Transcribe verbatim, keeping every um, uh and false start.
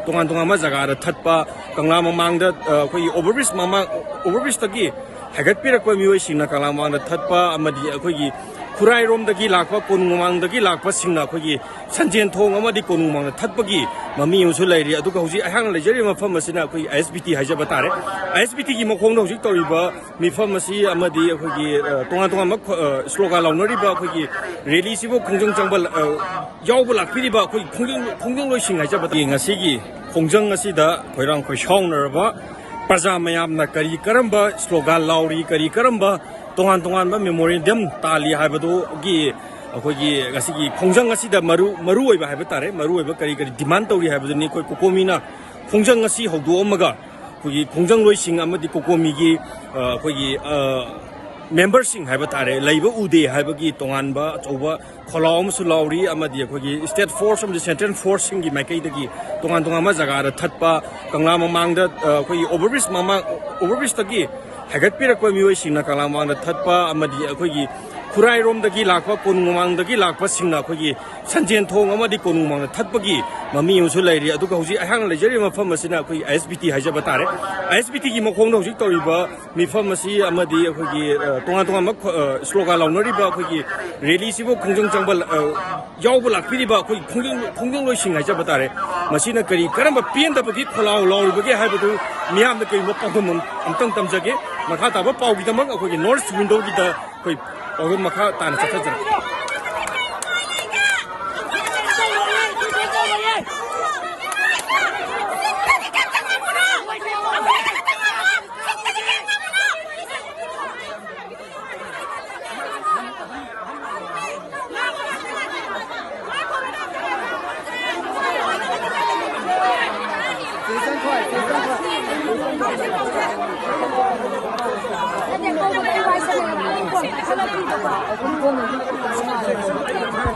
ꯇꯣꯉꯥꯟ ꯇꯣꯉꯥꯟꯕ ꯖꯒꯥꯗ ꯊꯠꯄ, ꯀꯪꯂꯥ ꯃꯃꯥꯡꯗ, ꯑ, ꯑꯩꯈꯣꯏꯒꯤ overbridge ꯃꯃꯥꯡ, overbridgeꯇꯒꯤ ꯍꯥꯏꯒꯠꯄꯤꯔꯛꯄ ꯃꯤꯑꯣꯏꯁꯤꯡꯅ ꯀꯪꯂꯥ ꯃꯃꯥꯡꯗ ꯊꯠꯄ, ꯑꯃꯗꯤ ꯑꯩꯈꯣꯏꯒꯤ ꯈꯨꯔꯥꯏꯔꯣꯝꯗꯒꯤ ꯂꯥꯛꯄ, ꯀꯣꯅꯨꯡ ꯃꯃꯥꯡꯗꯒꯤ ꯂꯥꯛꯄꯁꯤꯡꯅ ꯑꯩꯈꯣꯏꯒꯤ ꯁꯟꯖꯦꯟ ꯊꯣꯡ ꯑꯃꯗꯤ ꯀꯣꯅꯨꯡ ꯃꯃꯥꯡꯗ ꯊꯠꯄꯒꯤ ꯃꯃꯤ ꯑꯃꯁꯨ ꯂꯩꯔꯤ꯫ ꯑꯗꯨꯒ ꯍꯧꯖꯤꯛ ꯑꯩꯍꯥꯛꯅ ꯂꯩꯖꯔꯤꯕ ꯃꯐꯝ ꯑꯁꯤꯅ ꯑꯩꯈꯣꯏꯒꯤ ISBT ꯍꯥꯏꯖꯕ ꯇꯥꯔꯦ꯫ ISBTꯒꯤ ꯃꯈꯣꯡꯗ ꯍꯧꯖꯤꯛ ꯇꯧꯔꯤꯕ ꯃꯤꯐꯝ ꯑꯁꯤ ꯑꯃꯗꯤ ꯑꯩꯈꯣꯏꯒꯤ, ꯑ, ꯇꯣꯉꯥꯟ ꯇꯣꯉꯥꯟꯕ ꯈꯣ-, ꯑ, slogan ꯂꯥꯎꯅꯔꯤꯕ ꯑꯩꯈꯣꯏꯒꯤ rallyꯁꯤꯕꯨ ꯈꯣꯡꯖꯪ ꯆꯪꯕ, ꯑ, ꯌꯥꯎꯕ ꯂꯥꯛꯄꯤꯔꯤꯕ ꯑꯩꯈꯣꯏꯒꯤ ꯈꯣꯡꯖꯪ-, ꯈꯣꯡꯖꯪꯂꯣꯏꯁꯤꯡ ꯍꯥꯏꯖꯕ ꯇꯥꯔꯦ꯫ ꯉꯁꯤꯒꯤ ꯈꯣꯡꯖꯪ ꯑꯁꯤꯗ ꯈꯣꯏꯔꯥꯡ ꯈꯣꯏꯁꯥꯎꯅꯔꯕ ꯄ꯭ꯔꯖꯥ ꯃꯌꯥꯝꯅ ꯀꯔꯤ ꯀꯔꯝꯕ slogan ꯂꯥꯎꯔꯤ, ꯀꯔꯤ ꯀꯔꯝꯕ ꯇꯣꯉꯥꯟ ꯇꯣꯉꯥꯟꯕ memorandum ꯇꯥꯜꯂꯤ ꯍꯥꯏꯕꯗꯨꯒꯤ ꯑꯩꯈꯣꯏꯒꯤ ꯉꯁꯤꯒꯤ ꯈꯣꯡꯖꯪ ꯑꯁꯤꯗ ꯃꯔꯨ, ꯃꯔꯨ ꯑꯣꯏꯕ ꯍꯥꯏꯕ ꯇꯥꯔꯦ, ꯃꯔꯨ ꯑꯣꯏꯕ ꯀꯔꯤ ꯀꯔꯤ demand ꯇꯧꯔꯤ ꯍꯥꯏꯕꯗꯨꯅꯤ ꯑꯩꯈꯣꯏ ꯀꯣꯀꯣꯃꯤꯅ ꯈꯣꯡꯖꯪ ꯑꯁꯤ ꯍꯧꯗꯣꯛꯑꯝꯃꯒ ꯑꯩꯈꯣꯏꯒꯤ ꯈꯣꯡꯖꯪꯂꯣꯏꯁꯤꯡ ꯑꯃꯗꯤ ꯀꯣꯀꯣꯃꯤꯒꯤ, ꯑ, ꯑꯩꯈꯣꯏꯒꯤ, ꯑ, memberꯁꯤꯡ ꯍꯥꯏꯕ ꯇꯥꯔꯦ, ꯂꯩꯕ ꯎꯗꯦ ꯍꯥꯏꯕꯒꯤ ꯇꯣꯉꯥꯟꯕ ꯑꯆꯧꯕ ꯈꯣꯜꯂꯥꯎ ꯑꯃꯁꯨ ꯂꯥꯎꯔꯤ, ꯑꯃꯗꯤ ꯑꯩꯈꯣꯏꯒꯤ state force ꯑꯃꯗꯤ central forceꯁꯤꯡꯒꯤ ꯃꯥꯏꯀꯩꯗꯒꯤ ꯇꯣꯉꯥꯟ ꯇꯣꯉꯥꯟꯕ ꯖꯒꯥꯗ ꯊꯠꯄ, ꯀꯪꯂꯥ ꯃꯃꯥꯡꯗ, ꯑ, ꯑꯩꯈꯣꯏꯒꯤ overbridge ꯃꯃꯥꯡ, overbridgeꯇꯒꯤ ꯍꯥꯏꯒꯠꯄꯤꯔꯛꯄ ꯃꯤꯑꯣꯏꯁꯤꯡꯅ ꯀꯪꯂꯥ ꯃꯃꯥꯡꯗ ꯊꯠꯄ, ꯑꯃꯗꯤ ꯑꯩꯈꯣꯏꯒꯤ ꯈꯨꯔꯥꯏꯔꯣꯝꯗꯒꯤ ꯂꯥꯛꯄ, ꯀꯣꯅꯨꯡ ꯃꯃꯥꯡꯗꯒꯤ ꯂꯥꯛꯄꯁꯤꯡꯅ ꯑꯩꯈꯣꯏꯒꯤ ꯁꯟꯖꯦꯟ ꯊꯣꯡ ꯑꯃꯗꯤ ꯀꯣꯅꯨꯡ ꯃꯃꯥꯡꯗ ꯊꯠꯄꯒꯤ ꯃꯃꯤ ꯑꯃꯁꯨ ꯂꯩꯔꯤ꯫ ꯑꯗꯨꯒ ꯍꯧꯖꯤꯛ ꯑꯩꯍꯥꯛꯅ ꯂꯩꯖꯔꯤꯕ ꯃꯐꯝ ꯑꯁꯤꯅ ꯑꯩꯈꯣꯏꯒꯤ ISBT ꯍꯥꯏꯖꯕ ꯇꯥꯔꯦ꯫ ISBTꯒꯤ ꯃꯈꯣꯡꯗ ꯍꯧꯖꯤꯛ ꯇꯧꯔꯤꯕ ꯃꯤꯐꯝ ꯑꯁꯤ ꯑꯃꯗꯤ ꯑꯩꯈꯣꯏꯒꯤ, ꯑ, ꯇꯣꯉꯥꯟ ꯇꯣꯉꯥꯟꯕ ꯈꯣ-, ꯑ, slogan ꯂꯥꯎꯅꯔꯤꯕ ꯑꯩꯈꯣꯏꯒꯤ rallyꯁꯤꯕꯨ ꯈꯣꯡꯖꯪ ꯆꯪꯕ, ꯑ, ꯌꯥꯎꯕ ꯂꯥꯛꯄꯤꯔꯤꯕ ꯑꯩꯈꯣꯏ ꯈꯣꯡꯖꯪ-, ꯈꯣꯡꯖꯪꯂꯣꯏꯁꯤꯡ ꯍꯥꯏꯖꯕ ꯇꯥꯔꯦ꯫ ꯃꯁꯤꯅ ꯀꯔꯤ ꯀꯔꯝꯕ ꯄꯦꯟꯗꯕꯒꯤ ꯈꯣꯜꯂꯥꯎ ꯂꯥꯎꯔꯤꯕꯒꯦ ꯍꯥꯏꯕꯗꯨ ꯃꯤꯌꯥꯝꯗ ꯀꯔꯤꯒꯨꯝꯕ ꯄꯥꯎꯗꯝ ꯑꯝ-, ꯑꯝꯇꯪ ꯇꯝꯖꯒꯦ꯫ ꯃꯈꯥ ꯇꯥꯕ ꯄꯥꯎꯒꯤꯗꯃꯛ ꯑꯩꯈꯣꯏꯒꯤ North East Windowꯒꯤꯗ ꯑꯩꯈꯣꯏ ꯄꯥꯎꯗꯝ ꯃꯈꯥ ꯇꯥꯅ ꯆꯠꯊꯖꯔꯛꯀꯦ꯫